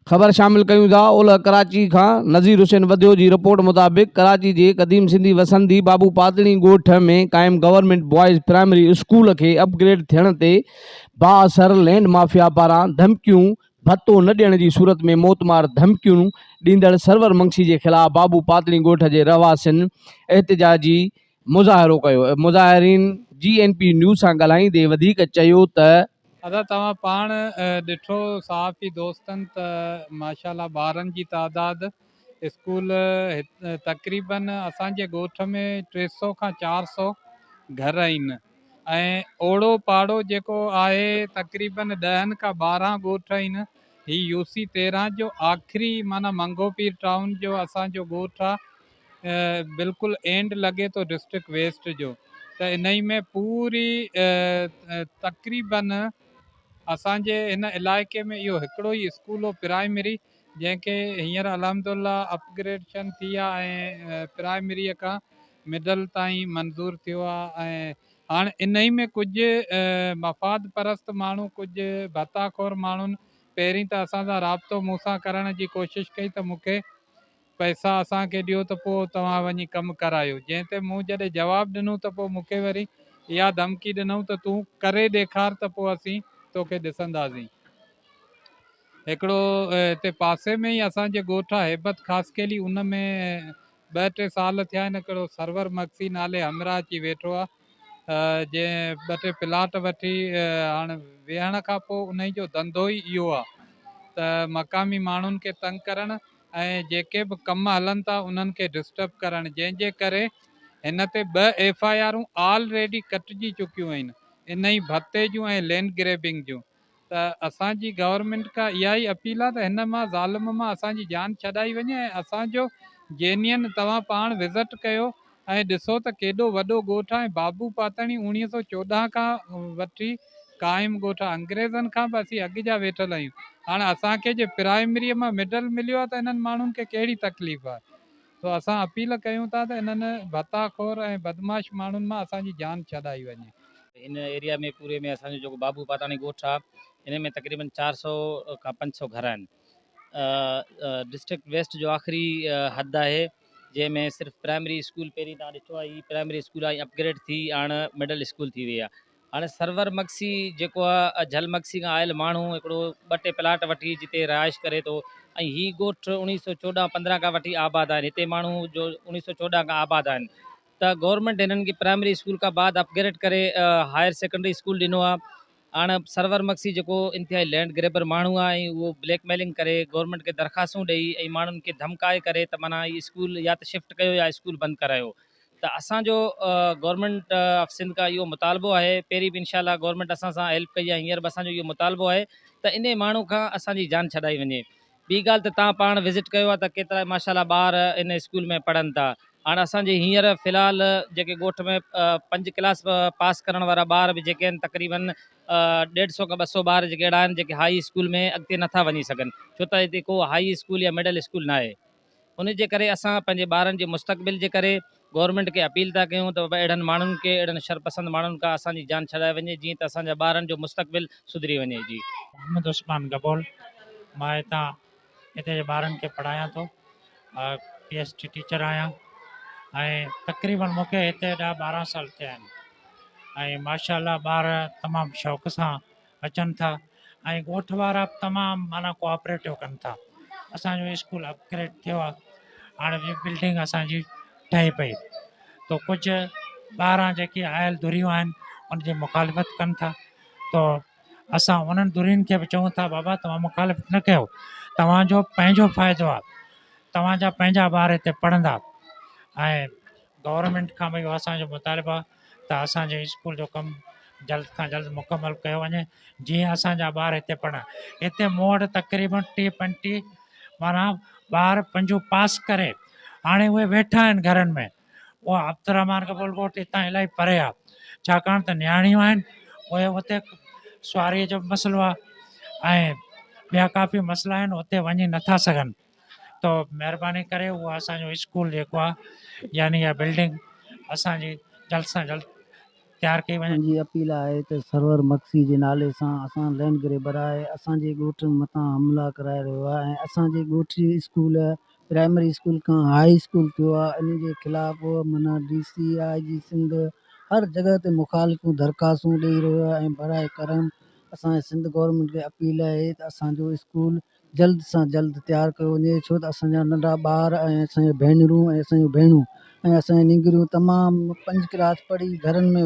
خبر شامل ڪيون ٿا اولهه ڪراچي کان نذير حسين وڌيو جي رپورٽ مطابق ڪراچي جي قديم سنڌي وسندي بابو پاتڻي ڳوٺ ۾ قائم گورنمينٽ بوائز پرائمري اسڪول کي اپ گريڊ ٿيڻ تي بااثر لينڊ مافيا پاران ڌمڪيون ڀتو نه ڏيڻ جي صورت ۾ موتمار ڌمڪيون ڏيندڙ سرور منگسي جي خلاف بابو پاتڻي ڳوٺ جي رهواسين احتجاجي مظاهرو ڪيو. مظاهرين جي اين پي نيوز سان ڳالهائيندي وڌيڪ چيو ته. ادا توهان پاڻ ڏٺو صحافي دوستن ته ماشاءالله ٻارن جي تعداد اسڪول تقريبن اسان جي ڳوٺ ۾ 300 کان 400 گهر آهن ۽ اوڙو پاڙو جيڪو آهي تقريبن ڏهن کان 12 ڳوٺ آهن هي يو سي 13 جو آخري معنيٰ منگهو پير ٽائون جو اسان جو ڳوٺ آهي بلڪل اينڊ لڳي ٿو ڊسٽرڪٽ ويسٽ جو ته انهي ۾ پوري تقريبن اسان جي هن علائقي ۾ اهو هڪڙو ئي اسڪول هو پرائمري جنهن کي هينئر الحمد الله اپگريڊشن ٿي آ ۽ پرائمري کان مڊل تائين منظور ٿيو آ ۽ هاڻ انهي ۾ ڪجهه مفاد پرست ماڻهو ڪجهه ڀتا خور ماڻهن پهرين ته اسان سان رابطو مون سان ڪرڻ جي ڪوشش ڪئي ته مون کي پئسا اسان کي ڏيو ته پوء توهان وڃي ڪم ڪرايو. جنهن تي مون جڏهن جواب ڏنو ته پوء مون کي وري اها ڌمڪي ڏنائون ته تون ڪري ڏيکار ته پوء اسين توکي ڏسنداسين. هڪڙو هتي پاسي ۾ ئي اسان جي ڳوٺ آهي هيبت خاصخيلي ان ۾ ٻه ٽي سال ٿيا آهن هڪڙو سرور مگسي نالي همراهه اچي ويٺو آهي جنهن ٻه ٽي پلاٽ وٺي هاڻ ويهڻ کان پوء انهي جو ڌنڌو ئي اهو آهي ته مقامي ماڻهن کي تنگ ڪرڻ ۽ جيڪي به ڪم هلن ٿا انهن کي ڊسٽرب ڪرڻ جنهن جي ڪري هن تي ٻه ايف I آرون آل ريڊي ڪٽجي چڪيون آهن انهي ڀتي جون ۽ لينڊ گريبنگ جون ته اسان جي گورنمينٽ کان اها ئي اپيل آهي ته هن مان ظالم مان اسان جي جان ڇڏائي وڃي ۽ اسان جو جينين توهان پاڻ وزٽ ڪيو ۽ ڏسو ته ڪيڏو وڏو ڳوٺ آهي ۽ بابو پاتڻي 1914 کان وٺي قائم ڳوٺ آهي. انگريزن کان به اسين اڳ جا ويٺل آهيون. هاڻ اسان کي جي پرائمريء مان مڊل مليو آهي ته انهن ماڻهن کي ڪهڙي تڪليف آهي. سو اسان اپيل ڪيون ٿا ته انهن ڀتا خور ۽ بدمعاش ماڻهن مان اسان جي جان ڇڏائي وڃي. ان ايريا ۾ پوري ۾ اسان جو جيڪو بابو پاتاڻي ڳوٺ آهي ان ۾ تقريبن 400 کان 500 گهر آهن. ڊسٽرڪٽ ويسٽ جو آخري حد آهي. جنهن ۾ صرف پرائمري اسڪول پهرين توهان ڏٺو آهي هي پرائمري اسڪول آهي اپگريڊ ٿي هاڻ مڊل اسڪول ٿي وئي آهي هاڻي سرور مگسي جيڪو آهي جھل مگسي کان آيل ماڻهو هڪڙو ٻه ٽي پلاٽ وٺي جتي رهائش ڪري ٿو ۽ هي ڳوٺ 1914 15 کان وٺي آباد آهن هتي ماڻهو جو 1914 کان آباد آهن ته گورنمينٽ هنن کي پرائمري اسڪول کان بعد اپگريڊ ڪري هائر سيڪنڊري اسڪول ڏنو آهي هاڻ سرور مگسي جيڪو انتهائي لينڊ گريبر ماڻهو آهي ۽ اهو بليڪ ميلنگ ڪري گورنمينٽ کي درخواستون ڏئي ۽ ماڻهن کي ڌمڪائي ڪري ته معنيٰ هي اسڪول يا ته شفٽ ڪيو يا اسڪول بند ڪرايو ته اسان جو گورنمينٽ آف سنڌ کان اهو مطالبو آهي پهرين به انشاء الله گورنمينٽ اسان سان هيلپ ڪئي آهي هينئر به اسان جو اهو مطالبو آهي ته انهي ماڻهو کان اسان جي جان ڇڏائي وڃي ٻي ڳالهه ته توهان پاڻ وزٽ ڪيو آهي ته ڪيترا ماشاء الله ٻار ان اسڪول ۾ پڙهن ٿا هاڻ اسان جي هينئر في الحال جيڪي ڳوٺ ۾ پنج ڪلاس پاس ڪرڻ وارا ٻار به جيڪي آهن تقريبن ڏيڍ سو کان 200 ٻار جيڪي اهڙا آهن جيڪي هائي اسڪول ۾ اڳتي نٿا وڃي سگهن ڇو ته هتي ڪو هائي اسڪول يا مڊل اسڪول ناهي ان جي ڪري اسان پنهنجي ٻارن جي مستقبل جي ڪري گورنمينٽ کي اپيل ٿا ڪيون ته بابا اهڙن ماڻهن کي اهڙن شرپسند ماڻهن کان اسان جي جان ڇڏائي وڃي جيئن ته اسان جا ٻارن جو مستقبل سڌري وڃي جي. محمد عثمان گبول، مان هتان هتي جي ٻارن کي پڙهايان ٿو پي ايس ٽي ٽيچر آهيان ۽ تقريبن مون کي هتي ڏهه 12 سال ٿيا آهن ۽ ماشاء الله ٻار تمام شوق سان اچن ٿا ۽ ڳوٺ وارا به تمام معنيٰ ڪوآپريٽو ڪن ٿا اسانجو اسڪول اپگريڊ ٿيو آهي هاڻي به بلڊنگ اسانجي ٺهي پئي تو ڪجهه ٻاهران جيڪي آيل ڌريون آهن ان جي مخالفت ڪن ٿا تو اسان انهن ڌرين کي به چئون ٿا بابا توهان مخالفت نه ڪيو توهانجو پنهنجو فائدو آهي توهانجا پنهنجا ٻار هتي پڙهندا ۽ گورنمينٽ کان به اهو اسانجو مطالبو آهي ته اسان جي اسڪول جو ڪم جلد کان جلد مڪمل ڪيو وڃي جيئن اسان جا ٻار هتي پڙهن هتي مون وٽ تقريبن 30 35 معنيٰ ٻار پنجون پاس ڪري هاڻي اهي ويٺا آهن گهرن ۾ اهو عبدالرحمان قبول ڳوٺ هتان الاهي پري آهي ڇاڪاڻ ته نياڻيون آهن اهي اتي سواريء جو به مسئلو آهي ۽ ٻيا ڪافي مسئلا آهن اتي وڃي نٿا سگهن تو مهرباني ڪري اهو اسان جو اسڪول جيڪو آهي يعني اها بلڊنگ اسان جي جلد سان جلد تيار ڪئي وڃي. منهنجي اپيل آهي ته سرور مگسي جي نالي سان اسان لينڊ گريبر آهي اسان جي ڳوٺ مٿان حملا ڪرائي رهيو آهي ۽ اسان جي ڳوٺ جي اسڪول پرائمري اسڪول کان هائي اسڪول ٿيو آهي ان جي خلاف معنيٰ ڊي سي آء جي سنڌ هر جڳهه تي مخالفون درخواستون ڏئي رهيو آهي ۽ براء ڪرم اسان جي سنڌ گورنمينٽ کي اپيل آهي ته اسان جو اسڪول جلد سان جلد تيار ڪيو وڃي ڇو ته اسان جا ننڍا ٻار ۽ اسان جون ڀينرون ۽ اسان جون ڀيڻون ۽ اسان جون نينگريون تمام پنج ڪلاس پڙهي گهرن ۾